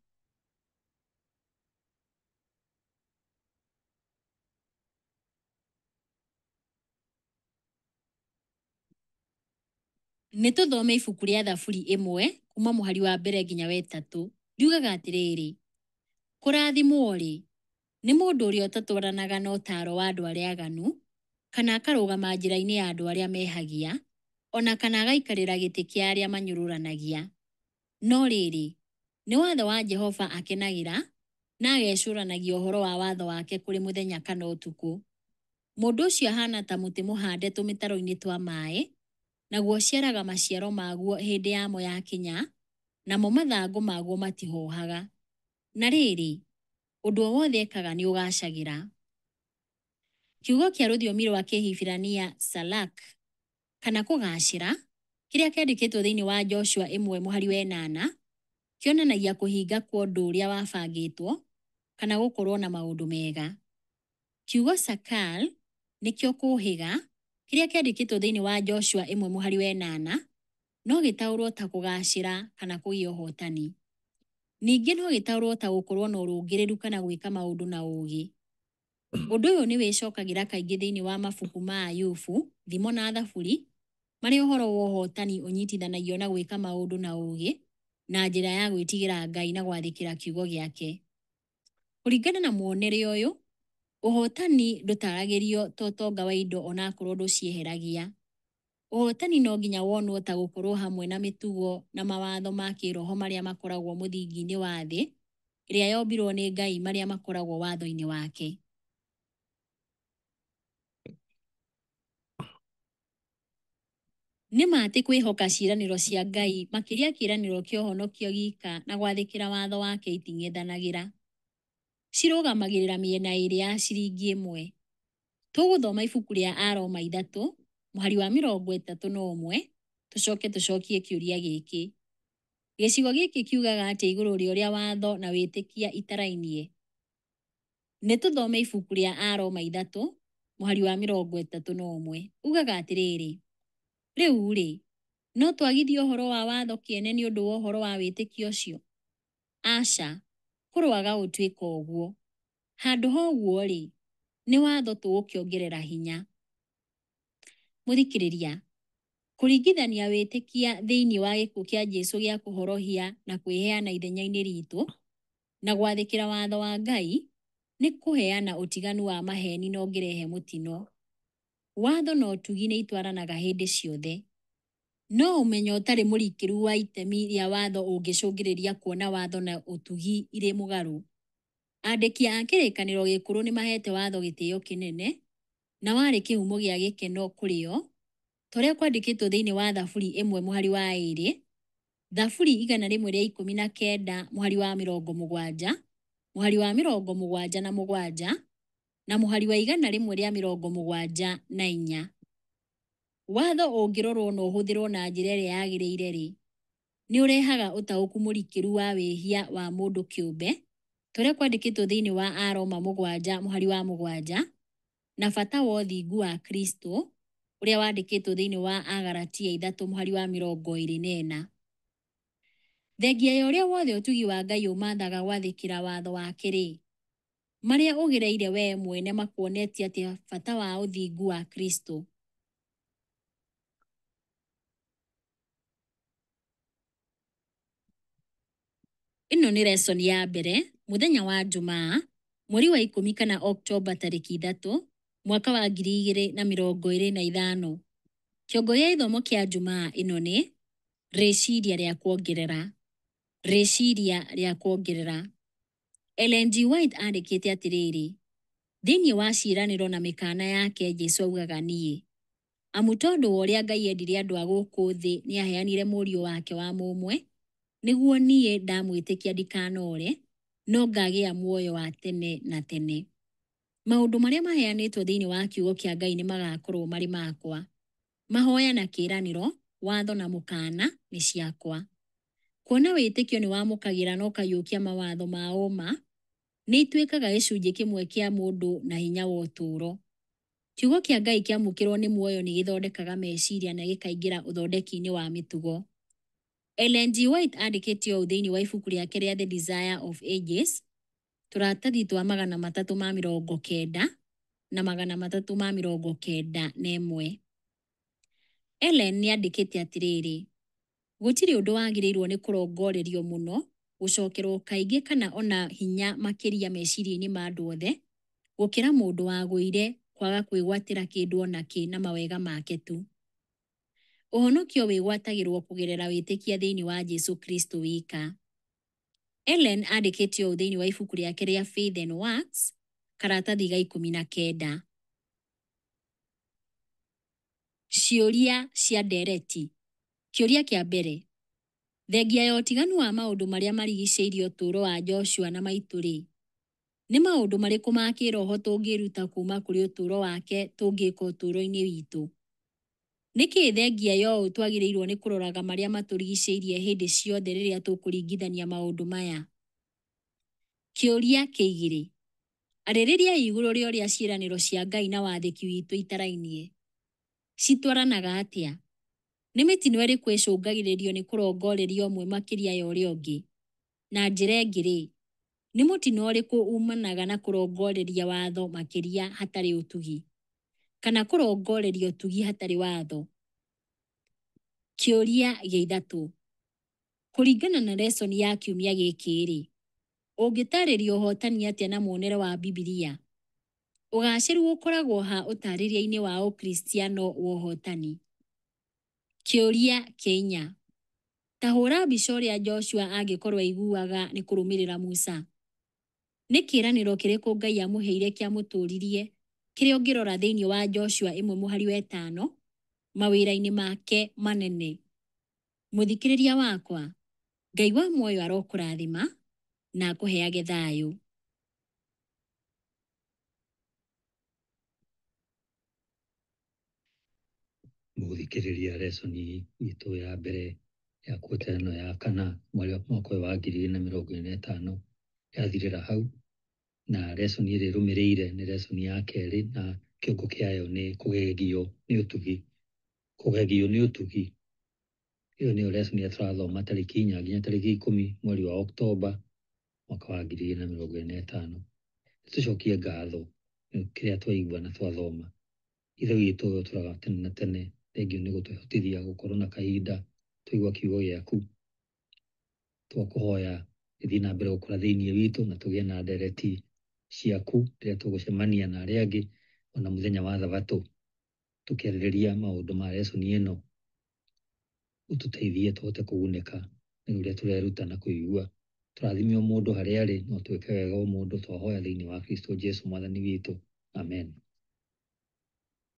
Nĩ tũthome ibuku rĩa Thaburi 1 kuma mũhari wa 1 nginya wa 3. Riugaga atĩrĩrĩ, kũrathimwo-rĩ, nĩ mũndũ ũrĩa ũtatwaranaga na ũtaaro wa andũ arĩa aganu, kana akarũgama njĩra-inĩ ya andũ arĩa mehagia, o na kana agaikarĩra gĩtĩ kĩa arĩa manyũrũranagia. No rĩrĩ, nĩ watho wa Jehova akenagĩra, na agecũranagia ũhoro wa watho wake kũrĩ mũthenya kana ũtukũ. Mũndũ ũcio ahaana ta mũtĩ mũhande tũmĩtaro-inĩ twa maĩ, naguo ũciaraga maciaro maguo hĩndĩ yamo yakinya, namo mathangũ maguo matihoohaga. Na rĩrĩ, ũndũ o wothe ekaga nĩ ũgaacagĩra. Kiugo kĩa rũthiomi rwa Kĩhibirania salak kana kũgaacĩra, kĩrĩa kĩandĩkĩtwo thĩinĩ wa Joshua 1 mũhari wa 8, kĩonanagia kũhinga kwa ũndũ ũrĩa wabangĩtwo kana gũkorũo na maũndũ mega. Kiugo sakal nĩkĩo kũũhĩga, kĩrĩa kĩandĩkĩtwo thĩinĩ wa Joshua 1 mũhari wa 8, no gĩtaũrũo ta kũgaacĩra kana kũgĩa ũhotani. Ningĩ no gĩtaũrũo ta gũkorũo na ũrũngĩrĩru kana gwĩka maũndũ na ũũgĩ. Ũndũ ũyũ nĩ wĩcokagĩra kaingĩ thĩinĩ wa mabuku ma Ayubu, Thimo na Thaburi, marĩa ũhoro wa ũhotani ũnyitithanagio na gwĩka maũndũ na ũũgĩ na njĩra ya gwĩtigĩra Ngai na gwathĩkĩra kiugo gĩake. Kũringana na muonere ũyũ, ũhotani ndũtaragĩrio ta ũtonga wa indo onakorwo ndũcieheragia. Ũhotani no nginya wonwo ta gũkorwo hamwe na mĩtugo na mawatho ma kĩroho marĩa makoragwo mũthingi-inĩ wa thĩ ĩrĩa yombirwo nĩ Ngai marĩa makoragwo watho-inĩ wake. Nĩ ma atĩ kwĩhoka ciĩranĩro cia Ngai, makĩria kĩĩranĩro kĩa ũhonokio gika na gwathĩkĩra watho wake iting'ethanagĩra. Cirũgamagĩrĩra mĩena ĩĩrĩ ya ciringi ĩmwe. Tũgũthoma ibuku rĩa Aroma 3, mũhari wa 31, tũcoke tũcokie kĩũria gĩkĩ. Gĩcigo gĩkĩ kiugaga atĩa igũrũ rĩa ũrĩa watho na wĩtĩkia itarainie? Nĩ tũthome ibuku rĩa Aroma 3 mũhari wa 31. Ugaga atĩrĩrĩ, rĩu-rĩ, no twagithie ũhoro wa watho kĩene nĩ ũndũ wa ũhoro wa wĩtĩkio ũcio? Aca, kũroaga gũtuĩka ũguo. Handũ ha ũguo-rĩ, nĩ watho tũgũkĩongerera hinya. Mũthikĩrĩria, kũringithania wĩtĩkia thĩinĩ wa gĩkuũ kĩa Jesu gĩa kũhorohia na kwĩheana ithenya-inĩ ritũ, na gwathĩkĩra watho wa Ngai, nĩ kũheana ũtiganu wa maheni na ũngĩrehe mũtino. Watho na ũtugi nĩ itwaranaga hĩndĩ ciothe. No ũmenyo ũtarĩ mũrikĩru wa itemi rĩa watho ũngĩcũngĩrĩria kuona watho na ũtugi irĩ mũgarũ. Andĩki a kĩrĩkanĩro gĩkũrũ nĩ mahete watho gĩtĩo kĩnene, na warĩ kĩhumo gĩa gĩkeno kũrĩ o, ta ũrĩa kwandĩkĩtwo thĩinĩ wa Thaburi 1 mũhari wa 2, Thaburi 119 mũhari wa 70, mũhari wa 77, na mũhari wa 174. Watho ũngĩrorwo na ũhũthĩrwo na njĩra ĩrĩa yagĩrĩire-rĩ, nĩ ũrehaga ũtaũku mũrikĩru wa wĩhia wa mũndũ kĩũmbe, ta ũrĩa kwandĩkĩtwo thĩinĩ wa Aroma 7 mũhari wa 7, na bata wa ũthingu wa Kristo, ũrĩa wandĩkĩtwo thĩinĩ wa Agalatia 3 mũhari wa 24. Thengia ya ũrĩa wothe ũtugi wa Ngai ũmathaga gwathĩkĩra watho wake-rĩ, marĩa ũgereire wee mwene makuonetie atĩa bata wa ũthingu wa Kristo? Ĩno nĩ lesson ya mbere, mũthenya wa Njumaa, mweri wa 10 kana Oktoba tarĩki 3, mwaka wa 2025. Kĩongo gĩa gĩthomo kĩa Njumaa ĩno nĩ rĩciria rĩa kuongerera. Rĩciria rĩa kuongerera. Ellen G. White andĩkĩte atĩrĩrĩ, thĩinĩ wa ciĩranĩro na mĩkaana yake Jesu augaga niĩ. Amu tondũ wa ũrĩa Ngai endire andũ a gũkũ thĩ nĩaheanire mũriũ wake wa mũmwe, nĩguo niĩ ndamwĩtĩkia ndikanore, no ngagĩa muoyo wa tene na tene. Maũndũ marĩa maheanĩtwo thĩinĩ wa kiugo kĩa Ngai nĩ magakorwo marĩ makwa. Mahoya na kĩĩranĩro, watho na mũkaana nĩ ciakwa. Kuona wĩtĩkio nĩ wamũkagĩra na ũkaiyũkia mawatho ma ũma, nĩ ituĩkaga gĩcunjĩ kĩmwe kĩa mũndũ na hinya wa ũtũũro. Kiugo kĩa Ngai kĩamũkĩrwo nĩ muoyo nĩ gĩthondekaga meciria na gĩkaingĩra ũthondeki-inĩ wa mĩtugo. Ellen G. White andĩkĩte ũũ thĩinĩ wa ibuku rĩake rĩa The Desire of Ages, tũratathi twa 390 na 391. Ellen nĩ andĩkĩte atĩrĩrĩ, gũtirĩ ũndũ wagĩrĩirwo nĩ kũrongorerio mũno, gũcokerwo kaingĩ kana ona hinya makĩria meciria-inĩ ma andũ othe, gũkĩra mũndũ wagũire kwaga kwĩgwatĩra kĩndũ ona kĩ na mawega make tu. Ũhonokio wĩgwatagĩrwo kũgerera wĩtĩkia thĩinĩ wa Jesu Kristo wika. Ellen andĩkĩte ũũ thĩinĩ wa ibuku rĩake rĩa Faith and Works, karatathi ga 19. Ciũria cia ndereti. Kĩũria kĩa mbere, thengia ya ũtiganu wa maũndũ marĩa marigicĩirie ũtũũro wa Joshua na maitũ-rĩ, nĩ maũndũ marĩkũ ma kĩĩroho tũngĩĩruta kuuma kũrĩ ũtũũro wake tũngĩka ũtũũro-inĩ witũ? Nĩkĩ thengia ya ũũ twagĩrĩirwo nĩ kũroraga marĩa matũrigicĩirie hĩndĩ ciothe rĩrĩa tũkũringithania maũndũ maya? Kĩũria kĩa igĩrĩ, arĩrĩriai igũrũ rĩa ũrĩa ciĩranĩro cia Ngai na wathĩki witũ itarainie. Citwaranaga atĩa? Nĩ mĩtino ĩrĩkũ ĩcũngagĩrĩrio nĩ kũrongoreria ũmwe makĩria ya ũrĩa ũngĩ? Na njĩra ĩngĩ-rĩ, nĩ mũtino ũrĩkũ umanaga na kũrongoreria watho makĩria hatarĩ ũtugi? Kana kũrongoreria ũtugi hatarĩ watho? Kĩũria gĩa ithatũ, kũringana na lesson ya kiumia gĩkĩ-rĩ, ũngĩtaarĩria ũhotani atĩa na muonere wa Bibilia? Ũgacĩru ũkoragwo ha ũtaarĩria-inĩ wa Ũkristiano wa ũhotani? Kĩũria kĩa inya, ta hũra mbica ũrĩa Joshua angĩkorwo aiguaga nĩ kũrũmĩrĩra Musa. Nĩ kĩĩranĩro kĩrĩkũ Ngai amũheire kĩamũtũririe kĩrĩa ũngĩrora thĩinĩ wa Joshua 1 mũhari wa 5 mawĩra-inĩ make manene? Mũthikĩrĩria wakwa, Ngai wa muoyo arokũrathima na akũheage thayũ. Mũthikĩrĩria lesson itũ ya mbere Ya quarter ĩno ya kana mweri wa mwaka ũyũ wa 2025 yathirĩra hau, na lesson ĩrĩa ĩrũmĩrĩire nĩ lesson ya kerĩ na kĩongo kĩayo nĩ kũgegio nĩ ũtugi. Kũgegio nĩ ũtugi, ĩyo nĩyo lesson ĩrĩa tũrathoma tarĩki 4 nginya tarĩki 10 mweri wa Oktoba mwaka wa 2025. Tũcokie ngatho nĩ kĩrĩa twaigua na twathoma. Ithe witũ ũrĩa ũtũũraga tene na tene, thengiũ nĩ gũtũhotithia gũkorwo na kahinda twaigua kiugo gĩaku. Twakũhoya gĩthiĩ na mbere gũkũra thĩinĩ witũ na tũgĩe na ndereti ciaku rĩrĩa tũgũcemania na arĩa angĩ ona mũthenya wa thabatũ tũkĩarĩrĩria maũndũ ma lesson ĩno, ũtũteithie tũhote kũgunĩka nĩ ũrĩa tũreruta na kũigua. Tũrathime o mũndũ harĩa arĩ no twĩke wega o mũndũ, twahoya thĩinĩ wa Kristo Jesu mwathani witũ. Amen.